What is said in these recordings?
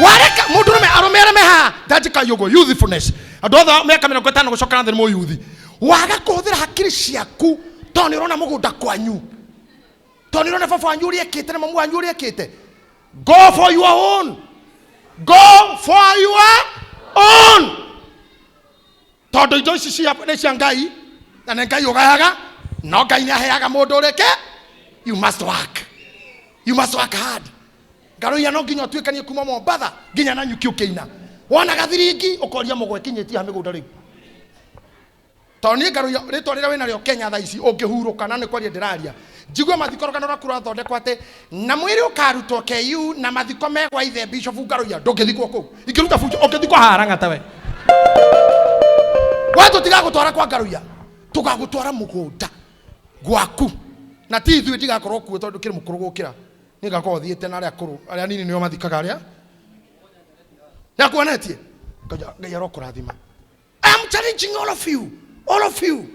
Wareka mũndũrũme, arũme arĩa me haha ndanjĩka ũguo, youthfulness, andũ othe a mĩaka 50 gũcoka na thĩ nĩ mũyuthi. Waga kũhũthĩra hakiri ciaku tondũ nĩ ũrona mũgũnda kwanyu, tondũ nĩ ũrona baba wanyu ũrĩa ekĩte na mamu wanyu ũrĩa ekĩte. Go for your own, go for your own, tondũ indo ici nĩ cia Ngai na nĩ Ngai ũgayaga, no Ngai nĩ aheaga mũndũ ũrĩke. You must work, you must work hard. Ngaroiya no nginya ũtuĩkanie kuma Mombatha nginya Nanyuki ũkĩina, wona gathiringi ũkoria mũgwe kinyĩtie ha mĩgũnda rĩu, tondũ niĩ ngaroiya rĩtwa rĩrĩa wĩnarĩo Kenya thaa ici ũngĩhurũka na nĩ kwaria ndĩraria, njigue mathiko rũgano rwaku rwathondekwo atĩ na mwĩrĩ ũkarutwo KU na mathiko megwa ithe Bishop Ngaroiya, ndũngĩthikwo kũu. Ingĩruta bunjo ũngĩthikwo haha Lang'ata. We we tũtigagũtwara kwa Ngaroiya, tũgagũtwara mũgũnda gwaku, na ti ithuĩ ndigakorwo kuo tondũ kĩrĩ mũkũrũ gũkĩra niĩ, ngakorwo thiĩte na arĩa akũrũ, arĩa nini nĩo mathikaga arĩa nĩakuonetie. Ngai arokũrathima. I am challenging all of you, all of you.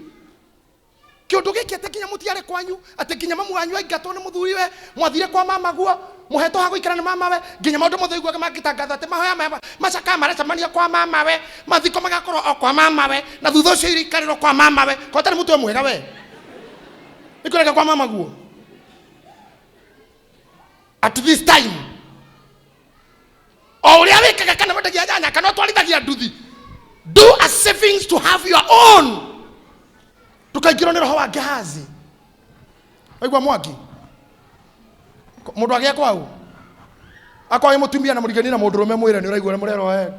Kĩũndũ gĩkĩ atĩ nginya mũtiarĩ kwanyu, atĩ nginya mamu wanyu aingatwo nĩ mũthuri we, mwathire kwa mama guo, mũhetwo ha gũikara nĩ mama we, nginya maũndũ mothe ũiguaga mangĩtangatha atĩ mahoya maya macakaya maracemania kwa mama we, mathiko magakorwo o kwa mama we, na thutha ũcio irio ikarĩrwo kwa mama we. Ko ũtarĩ mũtwe mwega we ĩkũreka kwa mama guo at this time? O ũrĩa wĩkaga, kana wendagia nyanya, kana ũtwarithagia nduthi, do a savings to have your own. Ndũkaingĩrwo nĩ roho wa Gehazi. Waigua mwangi mũndũ agĩa kwau akorwo wĩ mũtumia na mũrigani na mũndũrũme, mwĩre nĩ ũraigua ũrĩa mũrerwo we.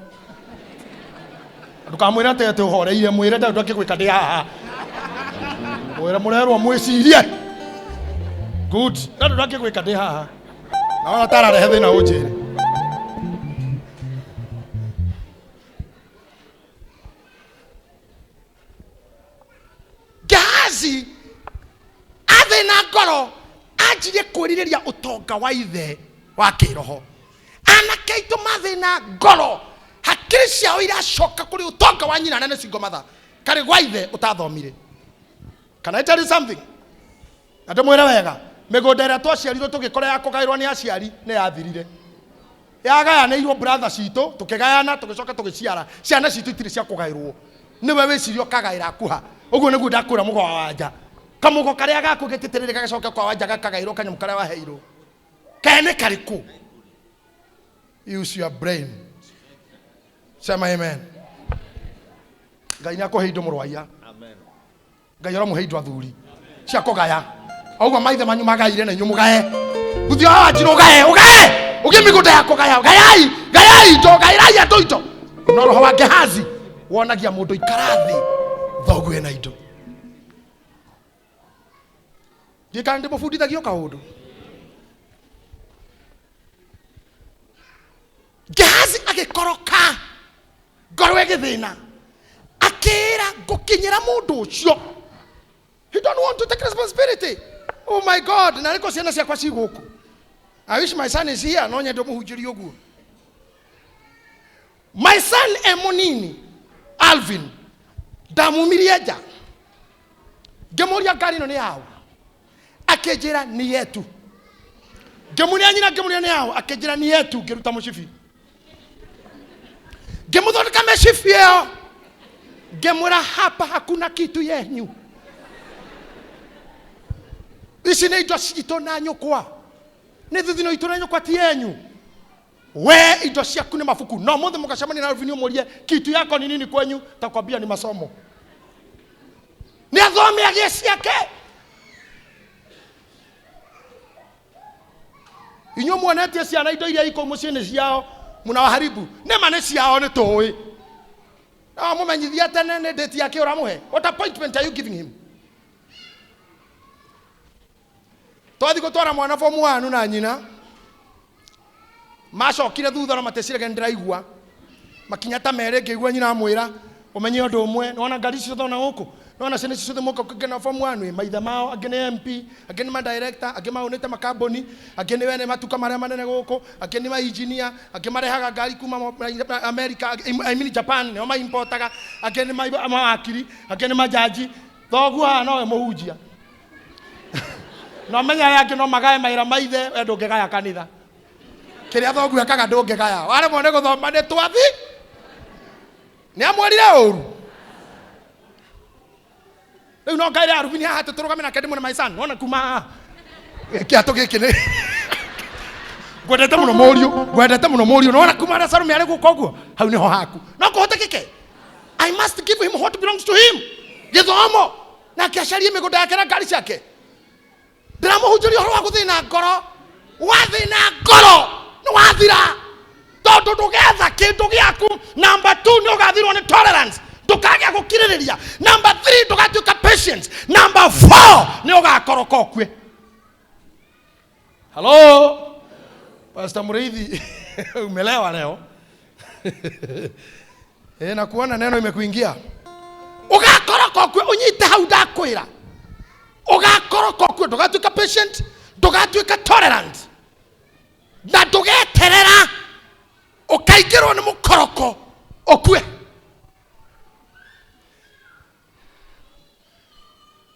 Ndũkamwĩre atĩ ũhoreire, mwĩre ndarĩ ũndũ angĩgwĩka ndĩ haha. Mwĩre mũrerwo mwĩcirie good, ndarĩ ũndũ angĩgwĩka ndĩ haha, na wona tararehe thĩna ũnjĩre. Gehazi athĩna ngoro, anjirie kwĩrirĩria ũtonga wa ithe wa kĩroho. Anake aitũ mathĩna ngoro, hakiri ciao iracoka kũrĩ ũtonga wa nyina nene single mother karĩ gwa ithe ũtathomire. Can I tell you something? Na ndĩmwĩre wega, mĩgũnda ĩrĩa twaciarirwo tũgĩkora ya kũgaĩrwo nĩ aciari nĩ yathirire, yagayanĩirwo brother citũ, tũkĩgayana, tũgĩcoka tũgĩciara ciana citũ, itirĩ cia kũgaĩrwo. Nĩwe wĩcirie ũkagaĩra akuha ũguo nĩguo ndakwĩra. Mũgo wa wanja, kamũgo karĩa gaku gĩtĩtĩrĩrĩ gagacoka kwa wanja gakagaĩrwo kanyamũ karĩa waheirwo kene karĩkũ. Use your brain. Sema amen. Ngai nĩ akũhe indo, mũrwaiya. Amen. Ngai aramũhe indo athuri cia kũgaya ũguo maithe manyu magaire, na inyuĩ mũgae. Thuthi wa Wanjirũ ũgae, ũgae, ũgĩe mĩgũnda ya kũgaya. Gayai, gayai indo, gaĩrai andũ indo. No roho wa Gehazi wonagia mũndũ ikara thĩ, thoguo ena indo. Ndikana ndĩmũbundithagio kaũndũ. Gehazi agĩkoroka ngoro ĩgĩthĩna, akĩĩra ngũkinyĩra mũndũ ũcio. He don't want to take responsibility. Oh my God, na rĩko ciana ciakwa ci gũkũ. I wish my son is here, no nyende mũhunjĩrie ũguo. My son e mũnini, Alvin, ndamumirie nja, ngĩmũria ngari ĩno nĩ yaũ, akĩnjĩra ni yetu. Ngĩmuria nyina, ngĩmuria nĩ yaũ, akĩnjĩra ni yetu. Ngĩruta mũcibi, ngĩmũthondeka mĩcibi ĩyo, ngĩmwĩra hapa hakuna kitu yenyu, ici nĩ indo citũ na nyũkwa, nĩ thithino itũ na nyũkwa, ti yenyu. We indo ciaku nĩ mabuku. No mũthĩ mũgacemania na Alvin ũmũrie kitu yako ni nini kwenyu, takwambia ni masomo. Nĩ athome agĩe ciake. Inyuĩ muonetie ciana indo iria ikũ mũciĩ nĩ ciao, mũnawaharibu. Nĩma nĩ ciao, nĩ tũĩ no mũmenyithia tene nĩ date yake ũramũhe. What appointment are you giving him? Twathi gũtwara mwana form 1 na nyina macokire thutha no mateciragia nĩndĩraigua makinya ta merĩ, ngĩigua nyina amwĩra, ũmenye ũndũ ũmwe, nĩwona ngari ici ciothe ona gũkũ, nĩwona ciana ici ciothe moka kũingĩra form 1, maithe mao angĩ nĩ MP, angĩ nĩ madirector, angĩ maũnĩte makambuni, angĩ nĩ wene matuka marĩa manene gũkũ, angĩ nĩ mainjinia, angĩ marehaga ngari kuma America, I mean Japan, nĩo maimportaga, angĩ nĩ mawakiri, angĩ nĩ majaji. Thoguo haha nowe mũhunjia, no menya arĩa angĩ no magae mawĩra maithe, we ndũngĩgaya kanitha. Kĩrĩa thoguo ekaga ndũngĩgaya. Waremwo nĩ gũthoma nĩ twathi. Nĩ amwĩrire ũru. Rĩu no ngaire arubini haha tũtũrũgame nake ndĩmwĩre my son, wona kuma haha. Kĩatũ gĩkĩ nĩ ngwendete mũno mũriũ, ngwendete mũno mũriũ. Nĩwona kuma harĩa Salome arĩ gũka ũguo, hau nĩho haku. No kũhotekeke. I must give him what belongs to him. Gĩthomo. Nake acarie mĩgũnda yake na ngari ciake. Ndĩramũhunjĩria ũhoro wa gũthĩna ngoro. Wathĩna ngoro nĩ wathira. Tondũ ndũgetha kĩndũ gĩaku. Number 2 nĩ ũgathirwo nĩ tolerance. Ndũkagĩa gũkirĩrĩria. Number 3 ndũgatuĩka patience. Number 4 nĩ ũgakoroka ũkue. Hello? Pastor Muriithi, umelewa leo? Na kuona neno imekuingia. Ũgakoroka ũkue, ũnyite hau ndakwĩra. Ũgakoroka ũkue, ndũgatuĩka patient, ndũgatuĩka tolerant. Na ndũgeterera ũkaingĩrwo nĩ mũkoroko ũkue.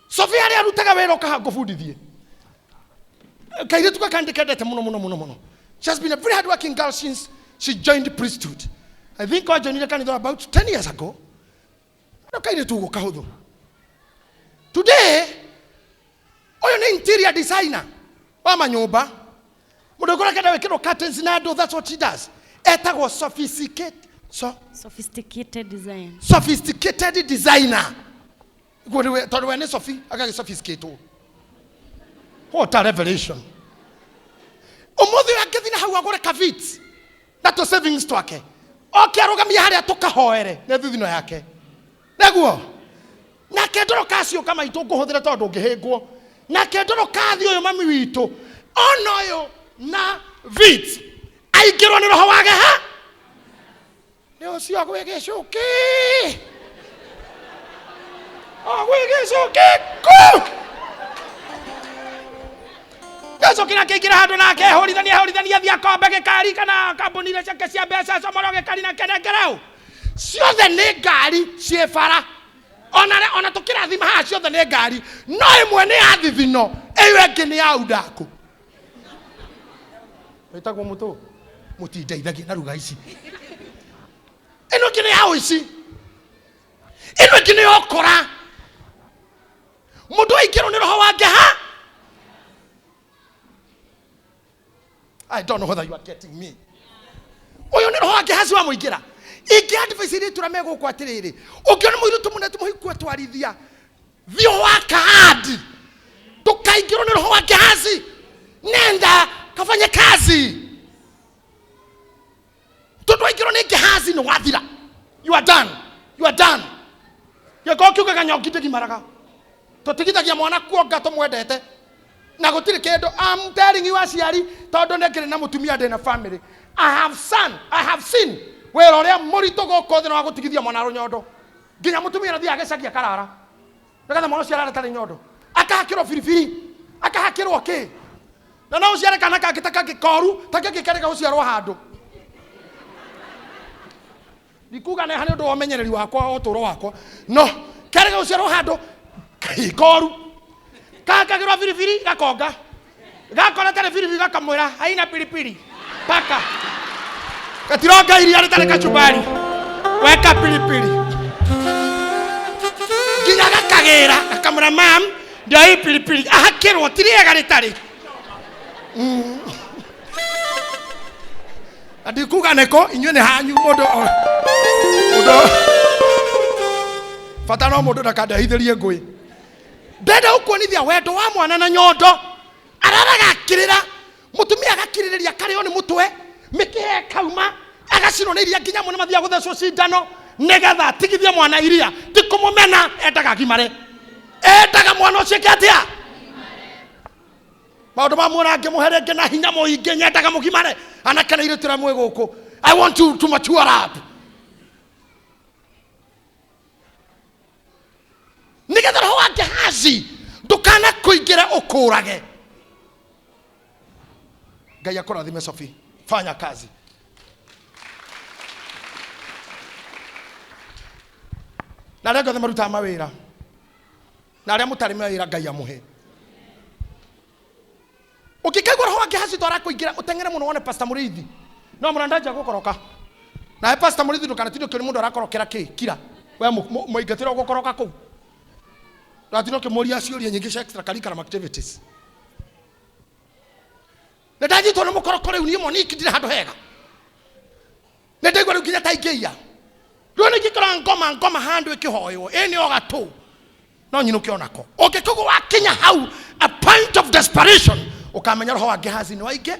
Sofia arĩa arutaga wĩra ũkaha ngũbundithie. Kairĩtu gaka ndĩkendete mũno mũno mũno mũno. She has been a very hard working girl since she joined the priesthood. I think I joined kanitha about 10 years ago. No kairĩtu ũguo kahũthũ. Today, ũyũ nĩ interior designer wa manyũmba. Mũndũ ũngĩ ũrakenda gwĩkĩrwo curtains na andũ, that's what she does. Etagwo sophisticated, so, Sophisticated design. Sophisticated designer. Guo nĩwe, tondũ we nĩ Sophie, agagĩ sophisticated. What a revelation. Ũmũthĩ ũyũ angĩthiĩ na hau agũre ka Vitz na tũ savings twake, oke arũgamie harĩa tũkahoere nĩ thithino yake. Nĩguo nake ndorokaci ũka maitũ ngũhũthĩre tondũ ndũngĩhĩngwo. Nake ndorokathi ũyũ mami witũ ona ũyũ na Vitz aingĩrwo nĩ roho wa geha nĩ ũcio gwĩ gĩcũkĩ o gwĩ gĩcũkĩ kũ gĩcũkĩ na kĩingĩra handũ nake hũrithania hũrithania thiĩ akombe gĩkari kana kambuni iria ciake cia mbeca acomorwo gĩkari na kenengereu ciothe nĩ ngari ciĩ bara ona ona tũkĩrathima haha ciothe nĩ ngari no ĩmwe nĩ ya thithino ĩyo ĩngĩ nĩ ya undakũ wĩtagwo mũtũ mũtindeithagia na ruga ici ĩno ĩngĩ nĩ ya ũici ĩno ĩngĩ nĩ ya ũkora mũndũ aingĩrwo nĩ roho wa ngeha. I don't know whether you are getting me. Ũyũ nĩ roho wa Gehazi wamũingĩra. Ingĩ advice iria itũra megũkũ atĩrĩrĩ, ũngĩona mũirĩtu mũnene ti mũhiku atwarithia, thiĩ waka hadi, ndũkaingĩrwo nĩ roho wa Gehazi. Nenda kafanye kazi, tondũ waingĩrwo nĩ Gehazi nĩ wathira. You are done. You are done. Gĩkorwo kiugaga nyongi ndĩgimaraga, tũtigithagia mwana kuonga tũmwendete na gũtirĩ kĩndũ. I'm telling you aciari, tondũ nĩ ngĩrĩ na mũtumia ndĩ na family. I have son, I have seen wĩra ũrĩa mũritũ gũkũ thĩ nĩ wa gũtigithia mwana rũnyondo, nginya mũtumia nĩ athiaga gĩcagi akarara nĩgetha mwana ũcio arare tarĩ nyondo, akahakĩrwo biribiri, akahakĩrwo kĩ, na no ũciare kana kangĩ ta kangĩ koru ta kangĩ karega gũciarwo handũ. Ndikuga neha nĩ ũndũ wa ũmenyereri wakwa wa ũtũũro wakwa, no kerega gũciarwo handũ koru, kakagĩrwo biribiri gakonga, gakora tarĩ biribiri gakamwĩra haina pilipili, paka gatironga iria rĩtarĩ kachumbari, weka pilipili nginya gakagĩra gakamwĩra mam ndio hii pilipili, ahakĩrwo ti rĩega rĩtarĩ. Na ndikuga nĩkũ inyuĩ nĩ hanyu mũndũ mũndũ bata no mũndũ ndakandehithĩrie ngũĩ. Ndenda gũkuonithia wendo wa mwana na nyondo, araraga akĩrĩra, mũtumia agakirĩrĩria akarĩo nĩ mũtwe, mĩkiha ĩkauma, agacinwo nĩ iria nginya mũno mathiaga gũthecwo cindano nĩgetha atigithie mwana iria. Ti kũmũmena, endaga agimare, endaga mwana ũcio eke atĩa? Maũndũ ma muona ngĩmũhe rĩngĩ na hinya mũingĩ, nyendaga mũgimare anake na airĩtu arĩa mwĩ gũkũ. I want you to mature up nĩgetha roho wa Gehazi ndũkanakũingĩre ũkũrage. Ngai akũrathime Sophie, fanya kazi. Na arĩa othe marutaga mawĩra na arĩa mũtarĩ mawĩra, Ngai amũhe. Ũngĩkaigua roho wa Gehazi to arakũingĩra, ũteng'ere mũno wone Pastor Mũrĩithi. No mũranda nja gũkoroka. Nawe Pastor Mũrĩithi ndũkanatinde ũkĩũria mũndũ arakorokera kĩ. Kira. We mũingatĩre ũgũkoroka kũu. Ndũgatinde ũkĩmũria ciũria nyingĩ cia extracurricular activities. Nĩ ndanyitwo nĩ mũkoroko rĩu niĩ Monique ndirĩ handũ hega. Nĩ ndaigua rĩu nginya ta ingĩiya. Rĩu nĩ ingĩkora ngoma ngoma handũ ĩkĩhoywo. Ĩ nĩ o gatũ. No nyinũke onako. Ũngĩkĩgwa wakinya hau a point of desperation, ũkamenya roho wa Gehazi nĩ waingĩ.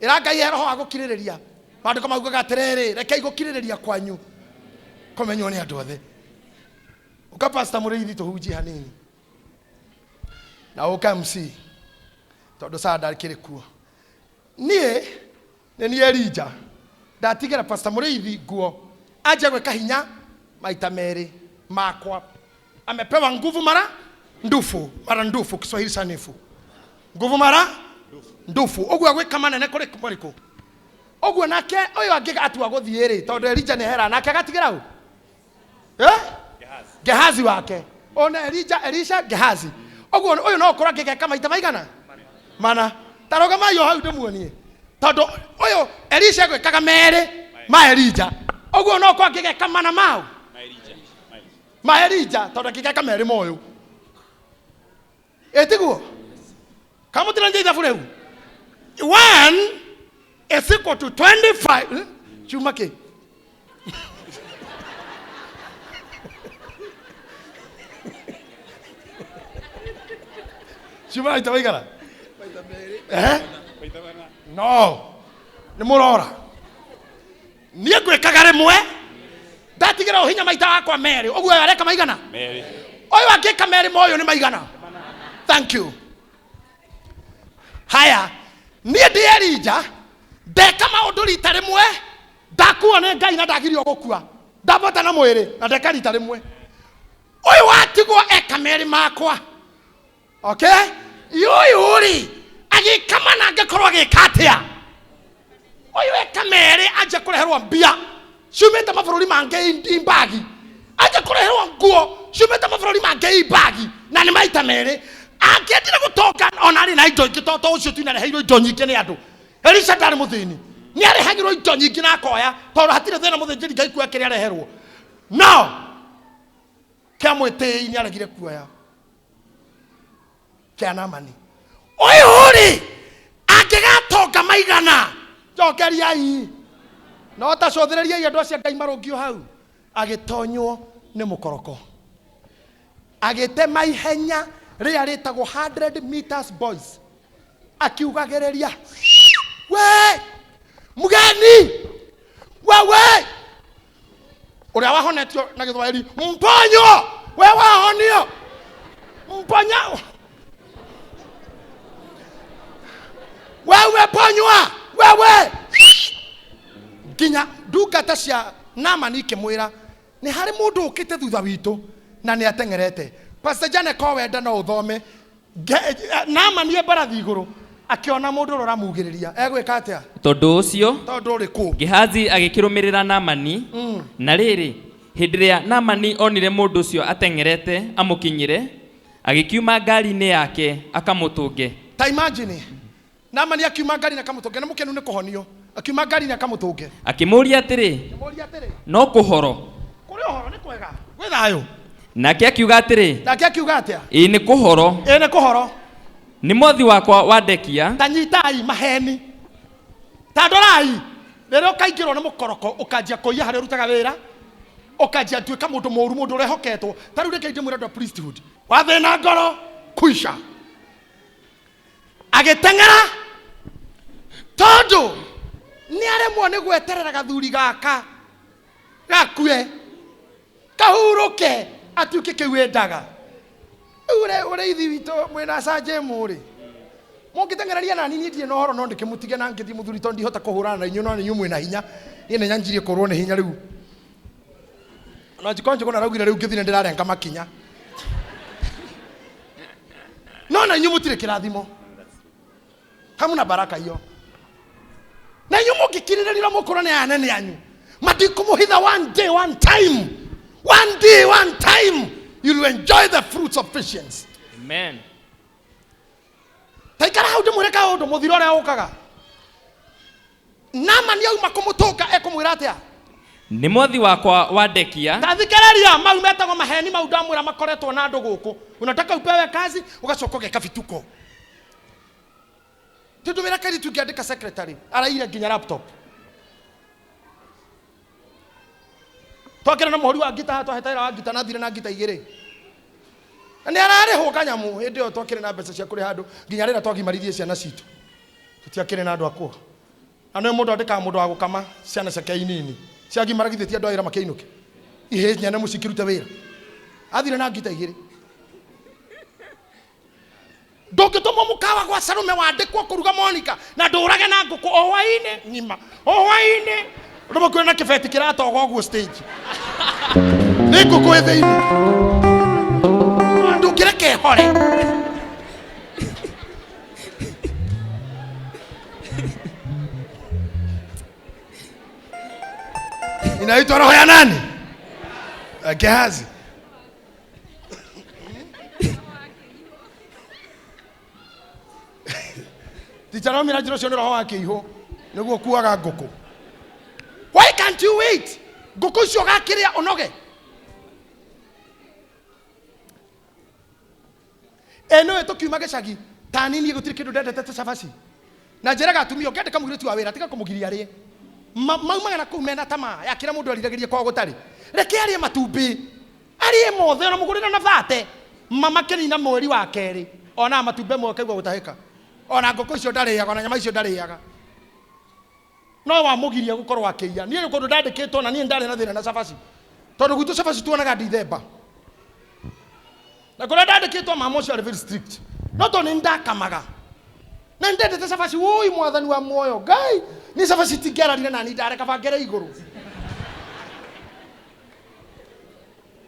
Ĩra Ngai he roho wa gũkirĩrĩria. Maandĩko maugaga atĩrĩrĩ, rekei gũkirĩrĩria kwanyu kũmenywo nĩ andũ othe. Ũka Pastor Mũrĩithi tũhunjie hanini. Na ũka MC tondũ saa ndakĩrĩ kuo. Niĩ nĩ niĩ Elija ndatigĩra Pastor Mũrĩithi nguo anjia gwĩka hinya maita merĩ makwa. Amepewa nguvu mara ndufu, mara ndufu, Kiswahili sanifu. Nguvu mara ndufu. Ũguo agwĩka manene kũrĩ marĩkũ? Ũguo nake ũyũ angĩ atua gũthiĩ rĩ, tondũ Elija nĩ ehera, nake agatigĩra ũ? Eh? Gehazi wake. Ona Elija, Elisha, Gehazi. Ũguo ũyũ no ũkorwo angĩgeka maita maigana? Mana. Ta rũgamai o hau ndĩmuonie. Tondũ ũyũ Elisha egwĩkaga merĩ ma Elija. Ũguo no ũkorwo angĩgeka mana mau? Ma Elija, tondũ angĩgeka merĩ ma ũyũ. Ĩ tiguo? Kana mũtiranjia ithabu rĩu? One is equal to 25. Kiuma kĩ? Ciuma maita maigana? Eh? No. Nĩ mũrora. Niĩ ngwĩkaga rĩmwe ndatigĩra ũhinya maita wakwa merĩ. Ũguo ũyũ areka maigana? Merĩ. Ũyũ angĩka merĩ ma ũyũ nĩ maigana? Thank you. Haya, niĩ ndĩ Elija, ndeka maũndũ rita rĩmwe, ndakuo nĩ Ngai na ndagirio gũkua, ndambata na mwĩrĩ na ndeka rita rĩmwe. Ũyũ watigwo eka merĩ makwa. Okay? Ũyũ rĩ, agĩka mana angĩkorwo agĩka atĩa? Ũyũ eka merĩ anjia kũreherwo mbia ciumĩte mabũrũri mangĩ i mbagi, anjia kũreherwo nguo ciumĩte mabũrũri mangĩ i mbagi, na nĩ maita merĩ. Angĩendire gũtonga ona arĩ na indo ingĩ, to ũcio tu nĩareheirwo indo nyingĩ nĩ andũ. Elisha ndarĩ mũthĩni, nĩarehagĩrwo indo nyingĩ na akoya, tondũ hatirĩ thĩna mũthĩnjĩri Ngai kuoya kĩrĩa areherwo. No kĩa mwĩtĩi nĩaregire kuoya kĩa Naamani. Ũyũ rĩ angĩgatonga maigana, njokeriai no ta cũthĩrĩriai andũ acio a Ngai marũngio hau. Agĩtonywo nĩ mũkoroko, agĩtema ihenya rĩrĩa rĩtagwo 100 meters boys, akiugagĩrĩria we mgeni wewe ũrĩa wahonetio na gĩthwaĩri mponyo we wahonio mponya wewe ponywa wewe nginya ndungata cia Naamani ikĩmwĩra nĩ harĩ mũndũ ũkĩte thutha witũ na nĩ ateng'erete. Pastor Jane ko wenda no ũthome Naamani e mbarathi igũrũ akĩona mũndũ ũrĩa ũramugĩrĩria egwĩka atĩa? Tondũ ũcio Tondũ ũrĩkũ? Gehazi agĩkĩrũmĩrĩra Naamani. Na rĩrĩ, hĩndĩ ĩrĩa Naamani onire mũndũ ũcio ateng'erete amũkinyĩre, agĩkiuma ngari-inĩ yake akamũtũnge. Ta imagine Naamani akiuma ngari-inĩ akamũtũnge, nĩ mũkenu nĩ kũhonio, akiuma ngari-inĩ akamũtũnge. Akĩmũũria atĩrĩ, Akĩmũũria atĩrĩ, No kũhoro? Kũrĩ ũhoro, nĩ kwega, gwĩ thayũ? Nake akiuga atĩrĩ, Nake akiuga atĩa? Ĩĩ nĩ kũhoro. Ĩĩ nĩ kũhoro. Nĩ mwathi wakwa wandekia. Ta nyitai maheni. Ta ndorai, rĩrĩa ũkaingĩrwo nĩ mũkoroko, ũkanjia kũiya harĩa ũrutaga wĩra, ũkanjia nduĩka mũndũ mũũru, mũndũ ũrehoketwo. Ta rĩu reke ndĩmwĩre andũ a priesthood, wathĩna ngoro, kuica. Agĩteng'era tondũ nĩ aremwo nĩ gweterera gathuri gaka gakue kahurũke atuĩke kĩu endaga. Rĩu ũrĩithi witũ mwĩna Sajemu rĩ, mũngĩteng'ereria nani niĩ ndirĩ na ũhoro no ndĩkĩmũtige na ngĩthiĩ mũthuri tondũ ndihota kũhũrana na inyuĩ no inyuĩ mwĩna hinya. Niĩ nĩ nyanjirie kũrwo nĩ hinya rĩu. Na Njiko Njũgũna araugire rĩu ngĩthiĩ nĩ ndĩrarenga makinya. No na inyuĩ mũtirĩ kĩrathimo. Hamuna baraka hiyo. Na inyuĩ mũngĩkirĩrĩria mũkũrwo nĩ anene anyu, matikũmũhitha one day, one time. One day, one time, you'll enjoy the fruits of patience. Amen. Taikara hau ndĩmwĩre kaũndũ mũthiro ũrĩa ũkaga. Naamani auma kũmũtũnga ekũmwĩra atĩa? Nĩ mwathi wakwa wandekia. Ta thikĩrĩria, mau metagwo maheni mau ndamwĩra makoretwo na andũ gũkũ. Unataka upewe kazi ugacoka ũgeka vituko. Tindumĩra kairĩtu ngĩandĩka secretary araire nginya laptop. Twakĩra na mũhũri wa ngita haha twaheta wĩra wa ngita na thire na ngita igĩrĩ. Na nĩ ararĩhwo kanyamũ hĩndĩ ĩyo twakĩrĩ na mbeca cia kũrĩha andũ nginya rĩrĩa twagimaririe ciana citũ. Tũtiakĩrĩ na andũ a kũha. Na nĩ mũndũ andĩkaga mũndũ wa gũkama ciana ciake inini. Ciagimara githĩ ti andũ a wĩra makĩinũke. Ihĩ nyene mũciĩ ikĩrute wĩra. Athire na ngita igĩrĩ. Ndũngĩtũmwo mũkawa gwa Salome wandĩkwo kũruga Monica na ndũrage na ngũkũ o hwaĩ-inĩ ng'ima. O hwaĩ-inĩ. Ũndũ mũkuona na kĩbeti kĩratoga ũguo stage. Nĩ ngũkũ ĩ thĩinĩ. Ndũngĩreke ĩhore. Inaitwa roho ya nani? Gehazi. Ticha no mira njĩra ũcio nĩ roho wa kĩihũ nĩguo kuaga ngũkũ. Why can't you wait? Ngũkũ icio ũgakĩrĩa ũnoge. Ĩ nĩwe tũkiuma gĩcagi ta nini gũtirĩ kĩndũ ndendete ta cabaci. Na njĩraga atumia ũngĩandĩka mũirĩtu wa wĩra tiga kũmũgiria arĩe. Maumaga na kũu mena tamaa ya kĩrĩa mũndũ eriragĩria kwao gũtarĩ. Reke arĩe matumbĩ. Arĩe mothe ona mũgũrĩre na bate. Mama kĩnina mweri wa kerĩ onaga matumbĩ mwe akaigua gũtahĩka. Ona ngũkũ icio ndarĩaga ona nyama icio ndarĩaga. No wamũgiria gũkorwo akĩiya. Niĩ kũndũ ndandĩkĩtwo na niĩ ndarĩ na thĩna na cabaci. Tondũ gwitũ cabaci tuonaga Dithemba. Na kũrĩa ndandĩkĩtwo mama ũcio arĩ very strict. No tondũ nĩ ndakamaga. Na ndendete cabaci, woi mwathani wa muoyo. Ngai, niĩ cabaci itingĩararire na niĩ ndareka bangere igũrũ.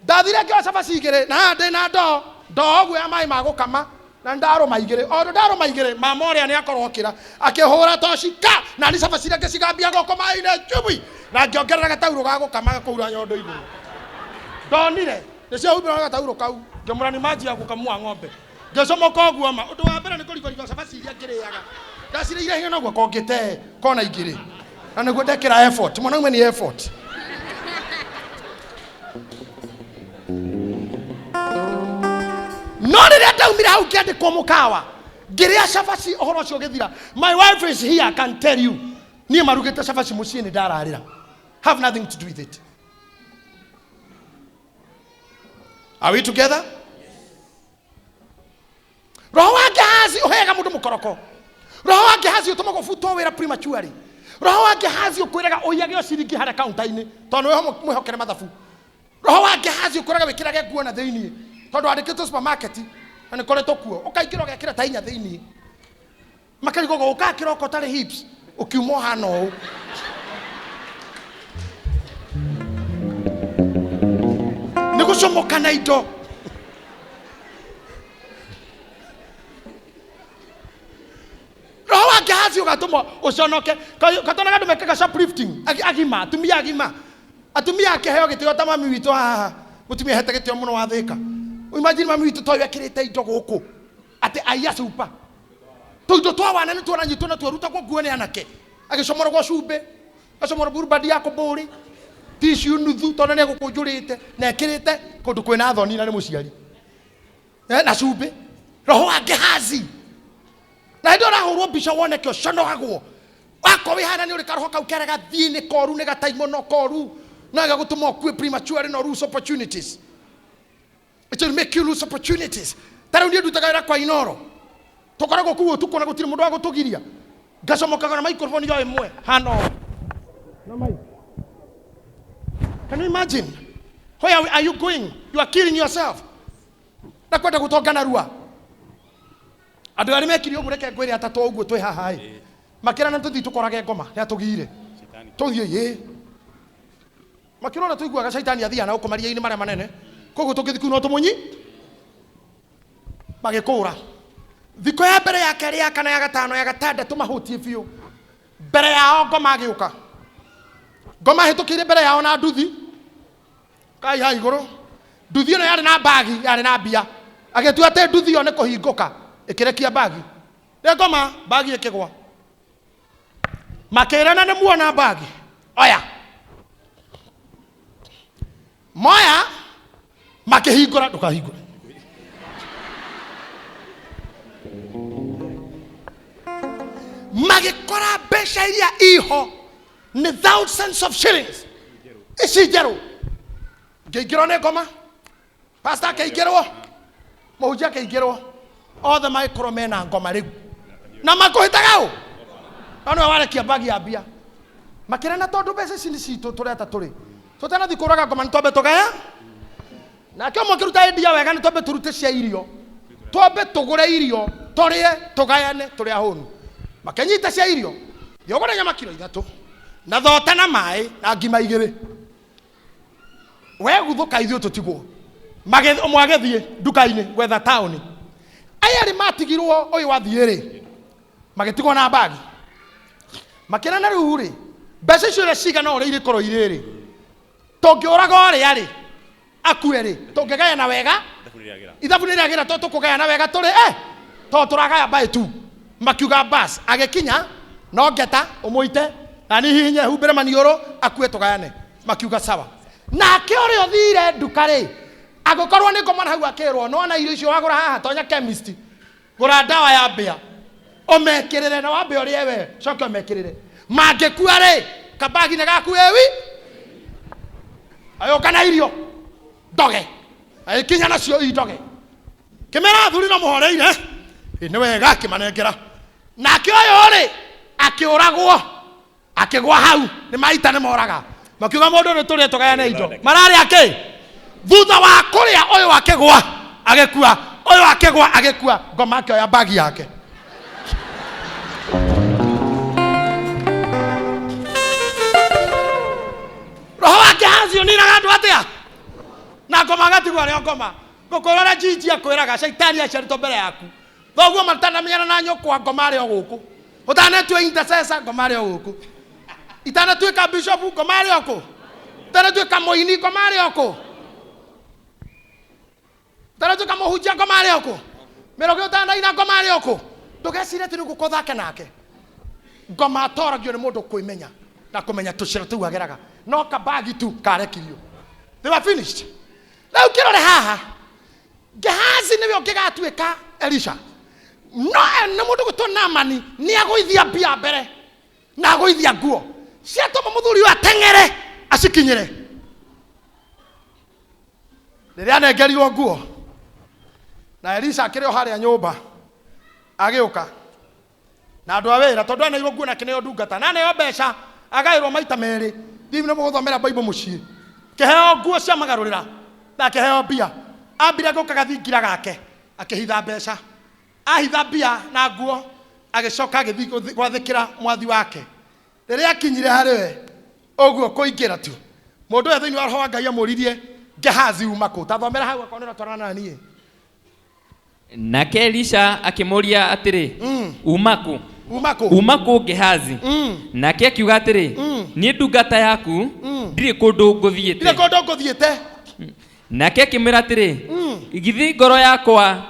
Ndathire ngĩoya cabaci igĩrĩ na haha ndĩ na ndoo, ndoo ũguo ya maĩ ma gũkama na ndarũma igĩrĩ. O ũndũ ndarũma igĩrĩ, mama ũrĩa nĩ akorwo okĩra akĩhũra toci ka na niĩ cabaci iria ngĩcigambia gũkũ maĩ-inĩ chubui na ngĩongerera gataurũ ga gũkama gakũura nyondo igũrũ. Ndonire nĩ ciahumbĩrwo na gataurũ kau, ngĩmũra nĩ manjia gũkamua ng'ombe. Ngĩcomoka ũguo ma, ũndũ wa mbere nĩ kũrigorigo cabaci iria ngĩrĩaga. Ndacirĩire hinya noguo kongĩte kona igĩrĩ. Na nĩguo ndekĩra effort, mwanaume ni effort. No rĩrĩa ndaumire hau ngĩandĩkwo mũkawa, ngĩrĩa cabaci ũhoro ũcio ũgĩthira. My wife is here, I can tell you. Niĩ marugĩte cabaci mũciĩ nĩ ndararĩra. Have nothing to do with it. Are we together? Roho wa Gehazi ũheaga mũndũ mũkoroko. Roho wa Gehazi ũtũmaga ũbutwo wĩra prematurely. Roho wa Gehazi ũkwĩraga ũiyage o ciringi harĩa kaunta-inĩ tondũ nĩwe mwĩhokere mathabu. Roho wa Gehazi ũkwĩraga wĩkĩrage nguo na thĩinĩ tondũ wandĩkĩtwo supermarket na nĩ koretwo kuo, ũkaingĩra ũgekĩra ta inya thĩinĩ. Makarigwo gũka kĩroko ũtarĩ hips ũkiuma ũhana ũũ. Nĩ gũcomoka na indo. Roho wa Gehazi ũgatũma ũconoke. Katonaga andũ mekaga shoplifting, agima, atumia agima. Atumia akĩheo gĩtĩo ta mami witũ haha. Mũtumia ahete gĩtĩo mũno wa Thĩka. Imagine mami witũ toyũ ekĩrĩte indo gũkũ. Atĩ aiya super. Tũindo twa wana nĩ tuonanyitwo na tuarutagwo nguo nĩ anake. Agĩcomoragwo cumbĩ, agacomorwo burubandi ya kũmbũrĩ, tissue nuthu tondũ nĩ egũkũnjũrĩte na ekĩrĩte kũndũ kwĩna thoni na nĩ mũciari. Na cumbĩ. Roho wa Gehazi. Na hĩndĩ ĩyo ũrahũrwo mbica woneke ũconogagwo. Wakorwo wĩ hana nĩ ũrĩ karoho kau kera gathiĩ nĩ koru nĩ gataimono koru. No gagũtũma ũkue prematurely na lose opportunities. It will make you lose opportunities. Ta rĩu niĩ ndutaga wĩra kwa Inoro. Tũkoragwo kũu ũtukũ na gũtirĩ mũndũ wa gũtũgiria. Ngacomokaga na microphone yo ĩmwe hana ũũ. Na mic. Can you imagine? Where are you going? You are killing yourself. Na kwenda gũtonga narua. Andũ arĩa mekire ũguo reke ngwĩre atatũ ũguo twĩ haha ĩ. Makĩrana tũthiĩ tũkorage ngoma nĩ atũgire. Tũthiĩ ĩ. Makĩrora tũiguaga caitani athiaga na gũkũ maria-inĩ marĩa manene. Koguo tũngĩthiĩ kũu no tũmũnyi. Magĩkũra. Thikũ ya mbere ya kerĩ ya kana ya gatano ya gatandatũ mahũtiĩ biũ. Mbere yao ngoma agĩũka. Ngoma ahĩtũkĩire mbere yao na nduthi. Kai ha igũrũ. Nduthi ĩno yarĩ na mbagi, yarĩ na mbia. Agĩtua atĩ nduthi ĩyo nĩ kũhingũka. Ĩkĩrekia mbagi. Nĩ ngoma mbagi ĩkĩgwa. Makĩrana nĩ muona mbagi. Oya. Moya makĩhingũra ndũkahingũre. Magĩkora mbeca iria iho nĩ thousands of shillings. Ici njerũ. Ngĩingĩrwo nĩ ngoma. Pastor akĩingĩrwo. Mũhunjia akĩingĩrwo. Othe magĩkorwo mena ngoma rĩu. Na makũhĩtaga ũ? No nĩwe warekia mbagi ya mbia. Makĩrana tondũ mbeca ici nĩ citũ tũreta tũrĩ. Tũtanathiĩ kũraga ngoma nĩ twambe tũgaya. Nake ũmwe akĩruta idea wega nĩ twambe tũrute cia irio. Twambe tũgũre irio, tũrĩe, tũgayane, tũrĩ ahũnu. Makĩnyita cia irio. Thiĩ ũgũre nyama kiro ithatũ. Na thota na maĩ na ngima igĩrĩ. We guthũka ithuĩ tũtigwo. Ũmwe agĩthiĩ nduka-inĩ gwetha taũni. Aya erĩ matigirwo ũyũ wathiĩ rĩ, magĩtigwo na mbagi. Makĩrana rĩu rĩ, mbeca icio ũrĩa cigana ũrĩa irĩkorwo irĩ rĩ, tũngĩũraga ũrĩa rĩ, akue rĩ, tũngĩgayana wega, ithabu nĩ rĩagĩra tondũ tũkũgayana wega tũrĩ tondũ tũragaya by two. Makiuga bas, agĩkinya no ngeta ũmũite na niĩ hihinye humbĩre maniũrũ akue tũgayane. Makiuga sawa. Nake ũrĩa ũthire nduka rĩ, agĩkorwo nĩ ngoma na hau akĩrwo, nĩwona irio icio wagũra haha, tonya chemist, gũra ndawa ya mbĩa, ũmekĩrĩre na wambe ũrĩe we, coke ũmekĩrĩre. Mangĩkua rĩ, kabagi nĩ gaku ĩwi, agĩũka na irio ndoge, agĩkinya nacio i ndoge. Kĩmera athuri no mũhoreire, ĩ nĩ wega akĩmanengera. Nake ũyũ rĩ, akĩũragwo, akĩgwa hau, nĩ maita nĩ moraga. Makiuga mũndũ nĩ tũrĩe tũgayane indo. Mararĩa kĩ? Thutha wa kũrĩa ũyũ akĩgwa, agĩkua, ũyũ akĩgwa, agĩkua, ngoma akĩoya mbagi yake. Roho wa Gehazi ũninaga andũ atĩa? Na ngoma agatigwo arĩ o ngoma. Ngũkwĩra ũrĩa Gigi akwĩraga, caitani aciarĩtwo mbere yaku. Thoguo matanamenyana na nyũkwa, ngoma arĩ o gũkũ. Ũtanatua intercessor, ngoma arĩ o gũkũ. Itanatuĩka bishop, ngoma arĩ o kũ. Itanatuĩka mũini, ngoma arĩ o kũ. Itanatuĩka mũhunjia, ngoma arĩ o kũ. Mĩrogi ũtanaina, ngoma arĩ o kũ. Ndũgecire atĩ nĩ ũgũka ũthake nake. Ngoma atoragio nĩ mũndũ kwĩmenya na kũmenya tũcĩra tũu ageraga. No kabagi tu karekirio. They were finished. Rĩu kĩrore haha, Gehazi nĩwe ũngĩgatuĩka Elisha. No nĩ mũndũ gwĩtwo Naamani nĩ agũithia mbia mbere na agũithia nguo ciatũma mũthuri ũyũ ateng'ere acikinyĩre. Rĩrĩa anengerirwo nguo na Elisha akĩrĩ o harĩa nyũmba agĩũka na andũ a wĩra tondũ aneirwo nguo na akĩneo ndungata na aneo mbeca agaĩrwo maita merĩ. Thiĩ nĩ mũgũthomera Bible mũciĩ. Kĩheo nguo cia magarũrĩra na akĩheo mbia. Ambire gũka gathingira gake akĩhitha mbeca. Ahitha mbia na nguo agĩcoka agĩthiĩ gwathĩkĩra mwathi wake. Rĩrĩa akinyire harĩ we ũguo kũingĩra tu mũndũ ũyũ thĩinĩ wa roho wa Ngai amũririe Gehazi uma kũ? Ta thomera hau akorwo nĩ ũratwarana na niĩ. Nake Elisha akĩmũũria atĩrĩ, Uma kũ? Uma kũ? Uma kũ Gehazi? Nake akiuga atĩrĩ, Niĩ ndungata yaku ndirĩ kũndũ ngũthiĩte. Ndirĩ kũndũ ngũthiĩte. Nake akĩmwĩra atĩrĩ, Githĩ ngoro yakwa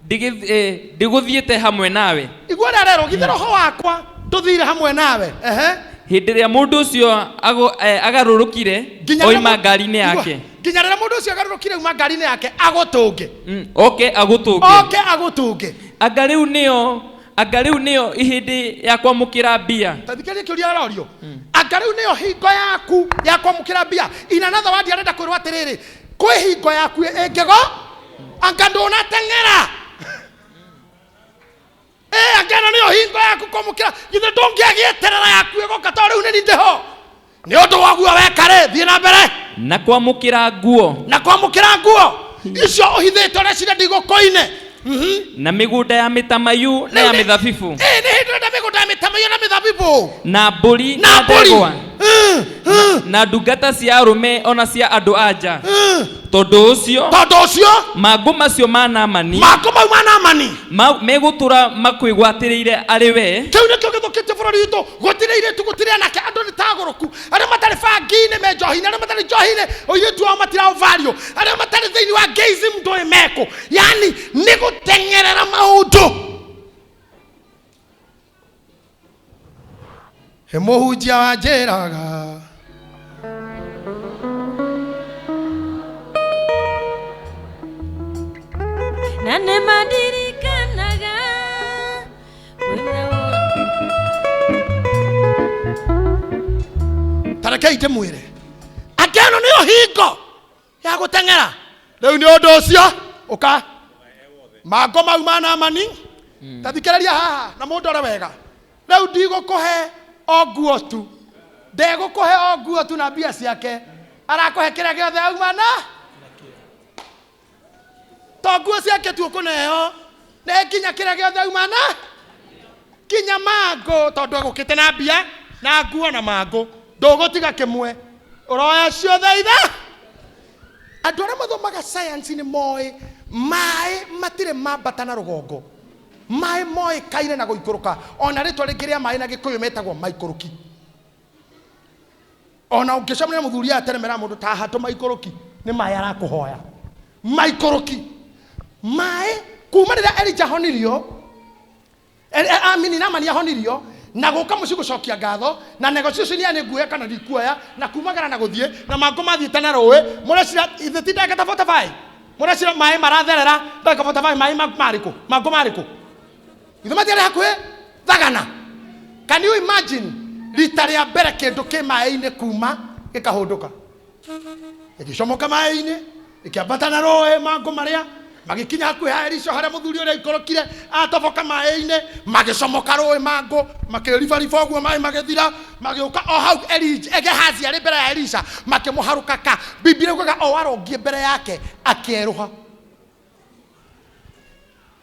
ndĩgũthiĩte hamwe nawe? Igua ũrĩa arerwo, githĩ roho wakwa ndũthiire hamwe nawe? Ehe. Hĩndĩ ĩrĩa mũndũ ũcio agarũrũkire oima ngari-inĩ yake. Nginya rĩrĩa mũndũ ũcio agarũrũkire auma ngari-inĩ yake agũtũnge. Oke agũtũnge. Oke agũtũnge. Anga rĩu nĩyo, anga rĩu nĩyo hĩndĩ ya kwamũkĩra mbia. Ta thikĩrĩria kĩũria arorio. Anga rĩu nĩyo hingo yaku ya kwamũkĩra mbia. In another word arenda kwĩrwo atĩrĩrĩ, kwĩ hingo yaku ĩngĩgo, anga ndũnateng'era. Anga ĩno nĩyo hingo yaku kwamũkĩra, githĩ ndũngĩagĩeterera yaku ĩgoka tondũ rĩu nĩ niĩ ndĩho. Nĩ ũndũ wa guo weka rĩ, thiĩ na mbere. Na kwamũkĩra nguo. Na kwamũkĩra nguo icio ũhithĩte ũreciria ndigũkũine. Na mĩgũnda ya mĩtamaiyũ na ya mĩthabibũ. Nĩ hĩndĩ ũrenda mĩgũnda ya mĩtamaiyũ na mĩthabibũ. Na mbũri Na na mbũri. ndegwa. Na ndungata cia arũme ona cia andũ a nja. Tondũ ũcio, Tondũ ũcio, mangũ macio ma Naamani, mangũ mau ma Naamani, megũtũra makwĩgwatĩrĩire arĩ we. Kĩu nĩkĩo gĩthũkĩtie bũrũri witũ. Gũtirĩ airĩtu, gũtirĩ anake, andũ nĩ tagũrũku. Arĩa matarĩ bangi-inĩ me njohi-inĩ, arĩa matarĩ njohi-inĩ ũirĩtu wao matiraũvario, arĩa matarĩ thĩinĩ wa gayism ndũĩ mekũ. Yani nĩ gũteng'erera maũndũ. He mũhunjia wanjĩraga Na nĩ mandirikanaga kwĩna tarekei ndĩmwĩre angĩ ĩno nĩyo hingo ya gũteng'era rĩu nĩ ũndũ ũcio ũka mangũ mau ma Naamani ta thikĩrĩria haha na mũndore wega rĩu ndigũkũhe o nguo tu ndegũkũhe o nguo tu na mbia ciake arakũhe kĩrĩa gĩothe auma na to nguo ciake tu ũkũneo nĩ nginya kĩrĩa gĩothe auma na kinya mangũ tondũ egũkĩte na mbia na nguo na mangũ ndũgũtiga kĩmwe ũroya ciothe itha andũ arĩa mathomaga science nĩ moĩ maĩ matirĩ mambata na rũgongo maĩ moĩkaine na gũikũrũka ona rĩtwa rĩngĩ rĩa maĩ na gĩkũyũ metagwo maikũrũki ona ũngĩcemania na mũthuri ateremera mũndũ ta hatũ maikũrũki nĩ maĩ arakũhoya maikũrũki maĩ kuma rĩrĩa Elijah ahonirio amini Naamani ahonirio na gũka mũciĩ gũcokia ngatho na negotiation ya nĩ nguoya kana ndikuoya na kumagara na gũthiĩ na mangũ mathiĩte na rũĩ mũrecira ithe ti ndagĩka ta 45 mũrecira maĩ maratherera ndagĩka 45 maĩ marĩ kũ mangũ marĩ kũ ithe matiarĩ hakuhĩ thagana. Can you imagine rita rĩa mbere kĩndũ kĩ maĩ-inĩ kuma gĩkahũndũka gĩgĩcomoka maĩ-inĩ gĩkĩambata na rũĩ mangũ marĩa magĩkinya hakuhĩ ha Elisha harĩa mũthuri ũrĩa aikũrũkire atoboka maĩ-inĩ magĩcomoka rũĩ mangũ makĩribariba ũguo maĩ magĩthira magĩũka o hau Gehazi arĩ mbere ya Elisha makĩmũharũka ka Biblia ĩugaga o arũngiĩ mbere yake akĩerũha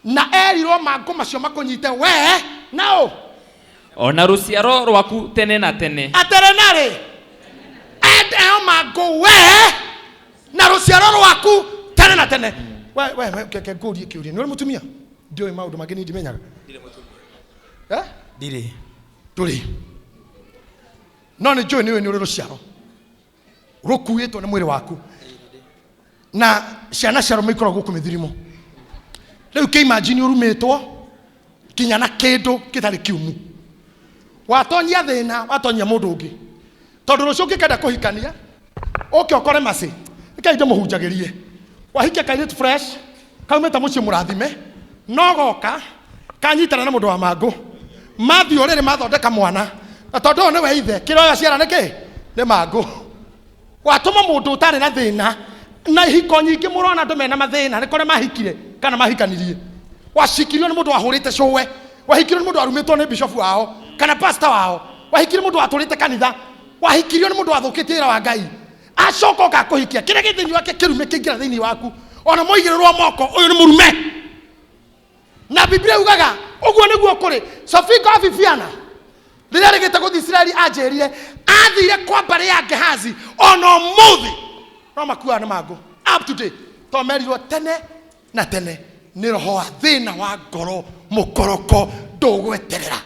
na erirwo mangũ macio makũnyite we nao Ona rũciaro rwaku tene na tene. Atĩrĩ narĩ eo mangũ we na rũciaro rwaku tene na tene. We we we keke ngũrie kĩũria nĩ ũrĩ mũtumia ndiũĩ maũndũ mangĩ niĩ ndimenyaga. Eh? Ndirĩ. Ndũrĩ no nĩ njũĩ nĩ ũĩ nĩ ũrĩ rũciaro rũkuĩtwo nĩ mwĩrĩ waku na ciana cia arũme ikoragwo gũkũ mĩthirimo rĩu kĩ imagine ũrumĩtwo nginya na kĩndũ gĩtarĩ kiumu watonyia thĩna watonyia mũndũ ũngĩ tondũ rũciũ ũngĩkenda kũhikania ũke ũkore macĩ reke ndĩmũhunjagĩrie wahikia kairĩtu fresh kaumĩte mũciĩ mũrathime no goka kanyitana na mũndũ wa mangũ mathiĩ ũrĩrĩ mathondeka mwana na tondũ ũyũ nĩwe ithe kĩrĩa ũyũ aciara nĩ kĩ nĩ mangũ watũma mũndũ ũtarĩ na thĩna na ihiko nyingĩ mũrona andũ mena mathĩna nĩ kũrĩa mahikire kana mahikanirie wacikirio nĩ mũndũ wahũrĩte cũwe wahikirio nĩ mũndũ warumĩtwo nĩ bishofu wao kana pastor wao wahikirio nĩ mũndũ watũrĩte kanitha wahikirio nĩ mũndũ wathũkĩtie wĩra wa Ngai acoka oka kũhikia kĩrĩa gĩ thĩinĩ wake kĩrume kĩingĩra thĩinĩ waku ona moigĩrĩrwo moko ũyũ nĩ mũrume na Biblia yugaga ũguo nĩguo kũrĩ Sofiko Abibiana rĩrĩa rĩgĩte gũthiĩ Isiraeli anjĩrire athire kwa mbarĩ ya Gehazi ona ũmũthĩ no makuaga nĩ mangũ up to date to merirwo tene na tene nĩ roho wa thĩna wa ngoro mũkoroko ndũgweterera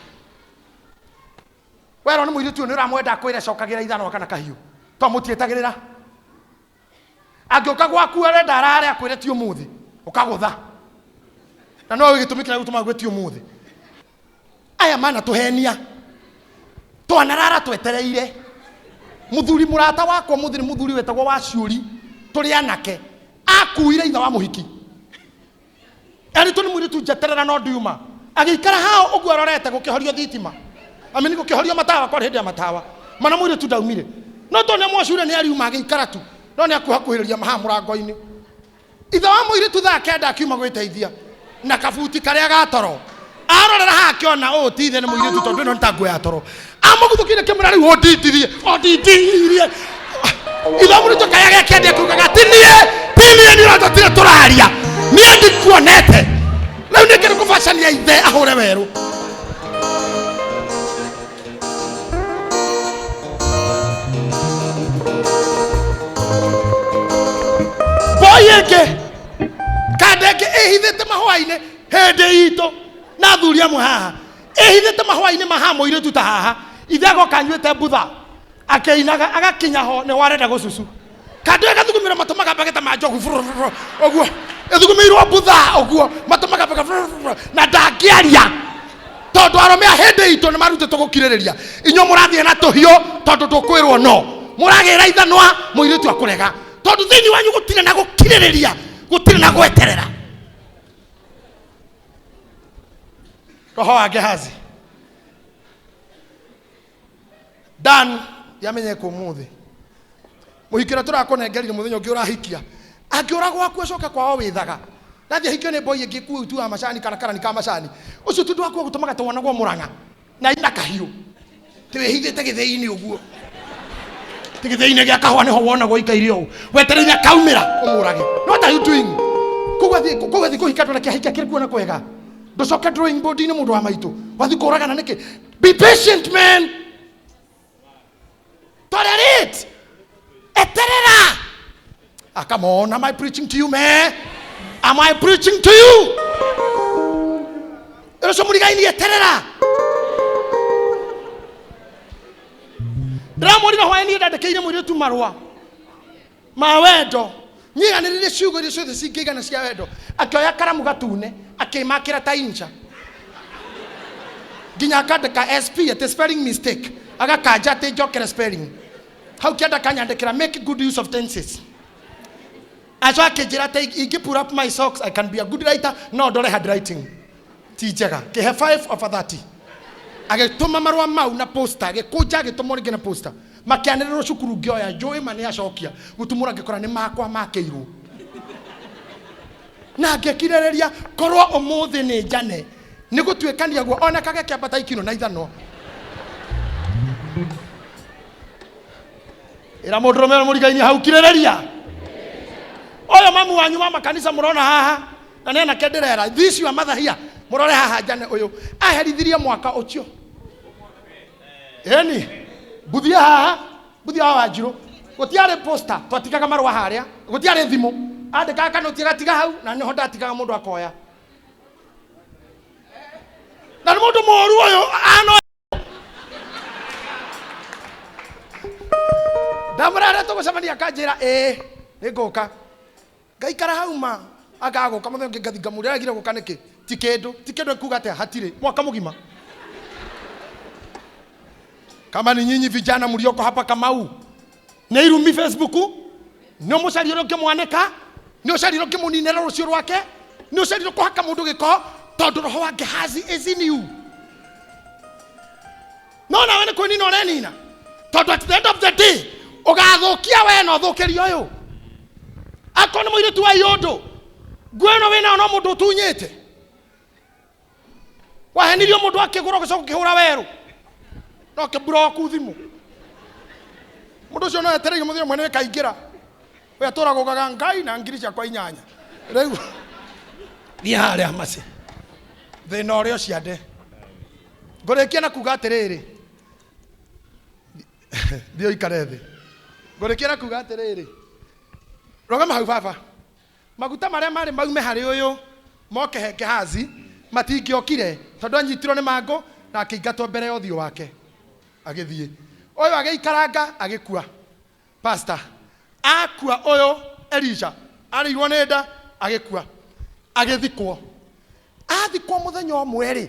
werwo nĩ mũirĩtu ũyũ nĩ ũramwenda akwĩre cokagĩra ithanwa kana kahiũ to mũtietagĩrĩra angĩũka gwaku arenda arare akwĩre ti ũmũthĩ ũkagũtha na no gĩtũmi kĩrĩa gĩtũmaga gwĩ ti ũmũthĩ aya mana tũhenia twanarara twetereire mũthuri mũrata wakwa mũthĩ nĩ mũthuri wetagwo wa ciũri tũrĩ anake akuire ithe wa mũhiki arĩtwo nĩ mũirĩtu njeterera no ndiuma agĩikara hao ũguo arorete gũkĩhorio thitima amini gũkĩhorio matawa kwarĩ hĩndĩ ya matawa mana mũirĩtu ndaumire no tondũ nĩ mwacure nĩ ariuma agĩikara tu no nĩ akuhakuhĩrĩria mahaa mũrango-inĩ ithe wa mũirĩtu thaa kenda akiuma gwĩteithia na kabuti karĩa ga toro arorera haha akĩona ũũ ti ithe nĩ mũirĩtu tondũ ĩno nĩ ta nguo ya toro amũguthũkire kĩmwĩra rĩu ũndindirie ũndindirie ithe wa mũirĩtu kaya gakĩendia kugaga ti niĩ ti niĩ nĩ ũratũtire tũraria niĩ ndikuonete rĩu nĩ kĩrĩ kũbacania ithe ahũre werũ boy ĩngĩ kanda ĩngĩ ĩhithĩte mahũa-inĩ hĩndĩ itũ na athuri amwe haha ĩhithĩte mahũa-inĩ maha mũirĩtu ta haha ithe agoka anyuĩte mbutha akĩinaga agakinya ho nĩ warenda gũcucu kando ĩgathugumĩrwo matũ magamba ma njogu furururu, ũguo ĩthugumĩirwo mbutha ũguo matũ magamba na ndangĩaria Tondũ arũme a hĩndĩ itũ nĩ marutĩtwo gũkirĩrĩria. Inyuĩ mũrathiĩ na tũhiũ tondũ ndũkwĩrwo no. Mũragĩra ithanwa mũirĩtu akũrega. Tondũ thĩinĩ wanyu gũtirĩ na gũkirĩrĩria, gũtirĩ na gweterera. Roho wa Gehazi. Dan yamenyeka ũmũthĩ. Mũhiki ũrĩa tũrakũnengerire mũthenya ũngĩ ũrahikia. Angĩũra gwaku acoke kwao wĩthaga. Nathiĩ ahikio nĩ boy ĩngĩ kuu tu wa macani kana karani ka macani. Ũcio tu ndwaku gũtũmaga tũwonagwo Mũrang'a. Na ina kahiũ. Ti wĩhithĩte gĩthĩi-inĩ ũguo. Ti gĩthĩi-inĩ gĩa kahũa nĩho wonagwo ikaire ũũ. Wetereire akaumĩra ũmũrage. What are you doing? Koguo athiĩ koguo athiĩ kũhika ndũreke ahikia kĩrĩ kuona kwega. Ndũcoke drawing board-inĩ mũndũ wa maitũ. Wathiĩ kũragana nĩkĩ? Be patient man. Tolerate. Eterera. Ah, come on. Am I preaching to you, man? Am I preaching to you? Ũcio mũrigaini eterera. Ndĩramwĩrire hwaĩ-inĩ ndandĩkĩire mũirĩtu marũa ma wendo nyiganĩrĩire ciugo iria ciothe cingĩigana cia wendo akĩoya karamu gatune akĩmakĩra ta inja nginya akandĩka sp atĩ spelling mistake agakanja atĩ njokere spelling hau kĩanda kanyandĩkĩra make good use of tenses aco akĩnjĩra atĩ ingĩ pull up my socks I can be a good writer no ndore handwriting ti njega kĩhe 5 over 30 agĩtũma marũa mau na posta agĩkũnja agĩtũma rĩngĩ na posta makĩanĩrĩrwo cukuru ngĩoya njũĩ ma nĩ acokia gũtumũra ngĩkora nĩ makwa makĩirwo na ngĩkirĩrĩria korwo ũmũthĩ nĩ njane nĩ gũtuĩkania guo ona kage kĩambata ikino na ithanwa ĩra mũndũrũme ũrĩa mũrigainie hau kirĩrĩria ũyũ mamu wanyu wa makanitha mũrona haha na nĩ anake ndĩrera this your mother here mũrore haha njane ũyũ aherithirie mwaka ũcio ĩni mbuthia haha mbuthia wa wanjirũ gũtiarĩ posta twatigaga marũa harĩa gũtiarĩ thimũ andĩkaga kanoti agatiga hau na nĩho ndatigaga mũndũ akoya na nĩ mũndũ mũru ũyũ ano ndamũrere tũgũcemania akanjĩra ĩĩ nĩ ngũka ngaikara hau ma akagũka mũthenya ũngĩ ngathi ngamũria aregire gũka nĩkĩ ti kĩndũ ti kĩndũ ekuga atĩa hatirĩ mwaka mũgima kama ni nyinyi vijana mlioko hapa Kamau nĩ irumi Facebook nĩ ũmũcaria ũrĩa ũngĩmwanĩka nĩ ũcaria ũrĩa ũngĩmũninĩra rũciũ rwake nĩ ũcaria kũhaka mũndũ gĩko tondũ roho wa Gehazi is in you no nawe nĩ kwĩnina ũrenina tondũ at the end of the day ũgathũkia we na ũthũkĩrie ũyũ akorwo nĩ mũirĩtu wa iũndũ nguo ĩno wĩnayo no mũndũ ũtunyĩte wahenirio mũndũ akĩgũra ũgĩcoka ũkĩhũra werũ no kĩmburoku thimũ mũndũ ũcio no etereire mũthenya ũmwe nĩ kaingĩra we atũraga ugaga ngai na ngiri ciakwa inyanya rĩu thiĩ harĩa maci thĩna ũrĩa ũciande ngũrĩkia na kuga atĩrĩrĩ thiĩ ũikare thĩ ngũrĩkia na kuga atĩrĩrĩ rũgama hau baba maguta marĩa marĩ maume harĩ ũyũ moke he Gehazi matingĩokire tondũ anyitirwo nĩ mangũ na akĩingatwo mbere ya ũthiũ wake agĩthiĩ ũyũ agĩikaranga agĩkua pastor akua ũyũ Elisha arĩirwo nĩ nda agĩkua agĩthikwo athikwo mũthenya ũmwe rĩ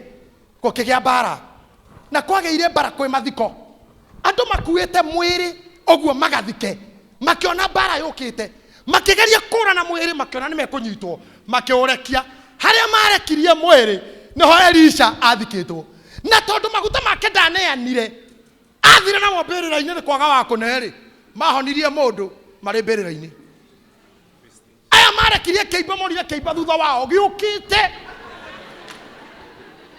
gũkĩgĩa mbara na kwagĩire mbara kwĩ mathiko andũ makuĩte mwĩrĩ ũguo magathike makĩona mbara yũkĩte makĩgeria kũra na mwĩrĩ makĩona nĩ mekũnyitwo makĩũrekia harĩa marekirie mwĩrĩ nĩho Elisha athikĩtwo na tondũ maguta make ndaneanire athire namo mbĩrĩra-inĩ nĩ kwaga wa kũne-rĩ mahonirie mũndũ marĩ mbĩrĩra-inĩ aya marekirie kĩimba monire kĩimba thutha wao gĩũkĩte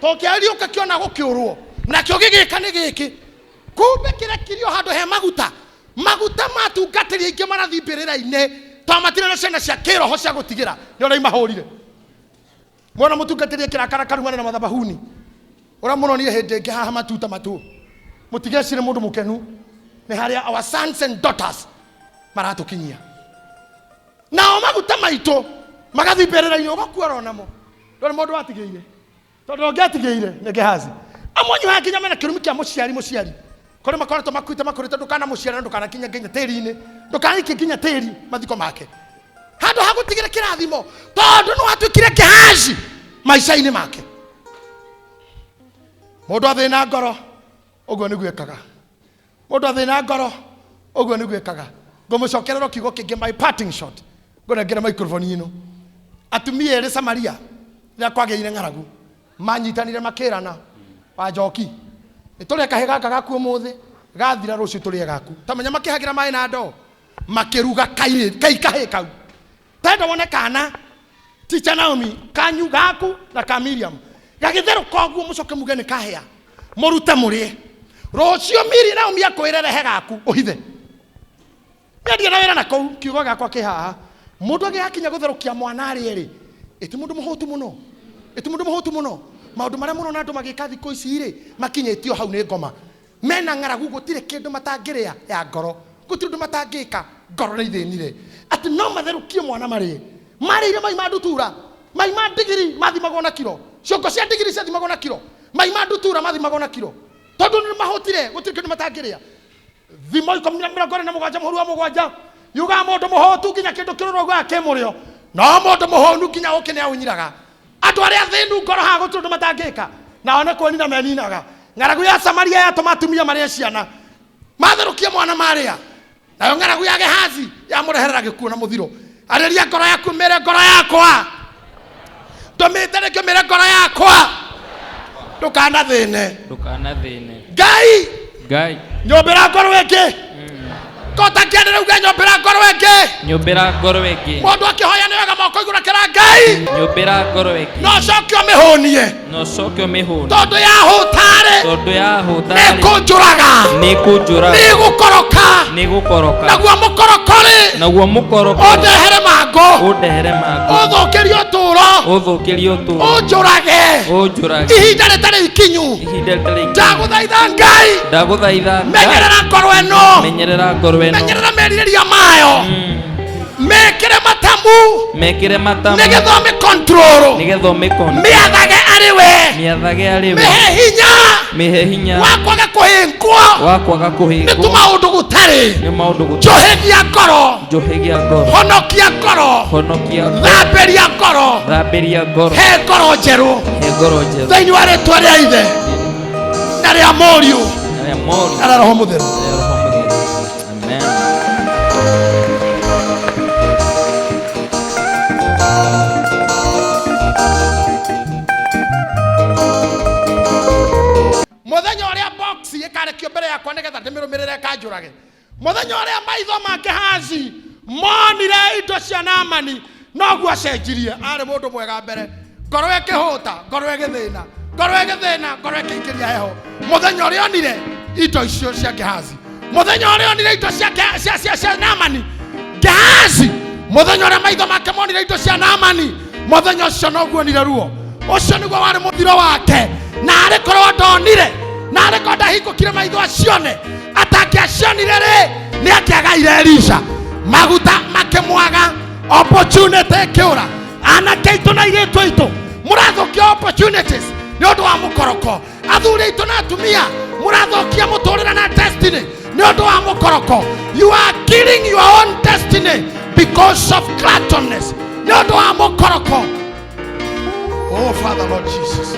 tokĩariũka kĩona gũkĩũrwo nakĩo gĩgĩka nĩ gĩkĩ kumbe kĩrekirio handũ he maguta maguta matungatĩri aingĩ marathiĩ mbĩrĩra-inĩ to matirĩ na ciana cia kĩroho cia gũtigĩra nĩ ũrĩa imahũrire mwana mũtungatĩri kĩrakara karumana na mathabahuni ũrĩa mũronire hĩndĩ ĩngĩ haha matuta matu mũtigecire mũndũ mũkenu nĩ harĩa our sons and daughters maratũkinyia nao maguta maitũ magathiĩ mbĩrĩra-inĩ ũgakua oro namo ndũrĩ mũndũ watigĩire tondũ ũngĩatigĩire nĩ Gehazi amwe anyu haha nginya mena kĩrumi kĩa mũciari mũciari kũrĩ makoretwo makuĩte makũrĩte ndũkana mũciari na ndũkanakinye nginya tĩri-inĩ ndũkanaikie nginya tĩri mathiko make handũ ha gũtigĩra kĩrathimo tondũ nĩ watuĩkire Gehazi maica-inĩ make. Mũndũ athĩna ngoro ũguo nĩguo ĩkaga. Mũndũ athĩna ngoro ũguo nĩguo ĩkaga. Ngũmũcokerera kiugo kĩngĩ, my parting shot. Ngũnengere microphone ĩno. Atumia erĩ Samaria rĩrĩa kwagĩire ng'aragu manyitanire makĩrana, Wanjoki, nĩtũrĩe kahĩ gaka gaku ũmũthĩ, gathira rũciũ tũrĩe gaku. Tamenya makĩhagĩra maĩ na ndoo, makĩruga kai kahĩ kau. Tenda wone kana Teacher Naomi kanyu gaku na ka Miriam gagĩtherũka ũguo, mũcoke muge nĩ kahĩa, mũrute mũrĩe. Rũciũ Miri Naomi akwĩre rehe gaku ũhithe. Nĩndirĩ na wĩra na kũu, kiugo gĩakwa kĩ haha. Mũndũ angĩgakinya gũtherũkia mwana arĩe rĩ, ĩti mũndũ mũhũtu mũno, ĩti mũndũ mũhũtu mũno. Maũndũ marĩa mũrona andũ magĩka thikũ ici rĩ, makinyĩtio hau nĩ ngoma. Mena ng'aragu, gũtirĩ kĩndũ matangĩrĩa ya ngoro, gũtirĩ ũndũ matangĩka, ngoro nĩ ithĩnire. Atĩ no matherũkie mwana marĩe. Marĩire mai ma ndutura, mai ma ndigiri mathimagwo na kiro, ciongo cia ndigiri ciathimagwo na kiro, mai ma ndutura mathimagwo na kiro. Tondũ nĩ mahũtire, gũtirĩ kĩndũ matangĩrĩa. Thimo ikũmi na mĩrongo ĩrĩ na mũgwanja mũhũri wa mũgwanja yugaga mũndũ mũhũtu nginya kĩndũ kĩrũrũ augaga kĩ mũrĩo, no mũndũ mũhũnu nginya ũkĩ nĩ aũnyiraga. Andũ arĩa athĩnu ngoro haha gũtirĩ ũndũ matangĩka, nao nĩ kwĩnina meninaga. Ng'aragu ya Samaria yatũma atumia marĩe ciana, matherũkie mwana marĩa, nayo ng'aragu ya Gehazi yamũreherera gĩkuũ na mũthiro. Arĩria ngoro yaku, mĩre ngoro yakwa, ndũmĩte rĩngĩ, mĩre ngoro yakwa, ndũkanathĩne. Ndũkanathĩne. Ngai, Ngai, nyũmbĩra ngoro ĩngĩ. Kota kĩanĩrĩ uge nyũmbĩra ngoro ĩngĩ. Nyũmbĩra ngoro ĩngĩ. Mũndũ akĩhoya nĩ wega moko igũrũ akĩra Ngai, Nyũmbĩra ngoro ĩngĩ. no ũcoke ũmĩhũnie, Na ũcoke ũmĩhũne. Tondũ yahũta-rĩ, Tondũ yahũta nĩ kũnjũraga, nĩ kũnjũraga, nĩ gũkoroka, nĩ gũkoroka. Naguo mũkoroko-rĩ, Naguo mũkoroko ũndehere mangũ, ũndehere mangũ, ũthũkĩrie ũtũũro, ũthũkĩrie ũtũũro, ũnjũrage ũnjũrage ihinda rĩtarĩ ikinyu. Ihinda rĩtarĩ ikinyu. Ndagũthaitha Ngai, Ndagũthaitha Ngai, menyerera ngoro ĩno, menyerera ngoro ĩno, menyerera merirĩria mayo, mekĩre matamu, mekĩre matamu, nĩgetha ũmĩ-control, nĩgetha ũmĩkon mĩathage arĩ we, mĩathage arĩ we, mĩhe hinya mĩhe hinya wa kwaga kũhĩngwo wa kwaga nĩ kũhĩngwo tũmaũndũ gũtarĩ. Nĩ maũndũ gũtarĩ. Njohĩgia ngoro, Njohĩgia ngoro, honokia ngoro, honokia ngoro, thambĩria ngoro, thambĩria ngoro, he ngoro njerũ, he ngoro njerũ, thĩinĩ wa rĩtwa rĩa Ithe na rĩa Mũriũ na rĩa Mũriũ na rĩa Roho Mũtheru. Na rĩa Roho Mũtheru. Amen. Mũthenya ũrĩa box ĩkarekio mbere yakwa nĩgetha ndĩmĩrũmĩrĩre ĩkanjũrage, mũthenya ũrĩa maitho ma Gehazi monire indo cia Naamani, noguo acenjirie. Arĩ mũndũ mwega mbere, ngoro ĩkĩhũta, ngoro ĩgĩthĩna, ngoro ĩgĩthĩna, ngoro ĩkĩingĩria heho. Mũthenya ũrĩa onire indo icio cia Gehazi, mũthenya ũrĩa onire indo cia cia Naamani, Gehazi, mũthenya ũrĩa maitho make monire indo cia Naamani, mũthenya ũcio noguo onire ruo. Ũcio nĩguo warĩ mũthiro wake. Na arĩ korwo ndonire, na arĩ korwo ndahingũkire maitho acione, atangĩacionire rĩ, nĩ angĩagaire Elisha. Maguta makĩmwaga, opportunity ĩkĩũra. Anake aitũ na airĩtu aitũ, mũrathũkia opportunities nĩ ũndũ wa mũkoroko. Athuri aitũ na atumia, mũrathũkia mũtũrĩre na destiny nĩ ũndũ wa mũkoroko. You are killing your own destiny because of gluttoness, nĩ ũndũ wa mũkoroko. Oh Father, Lord Jesus.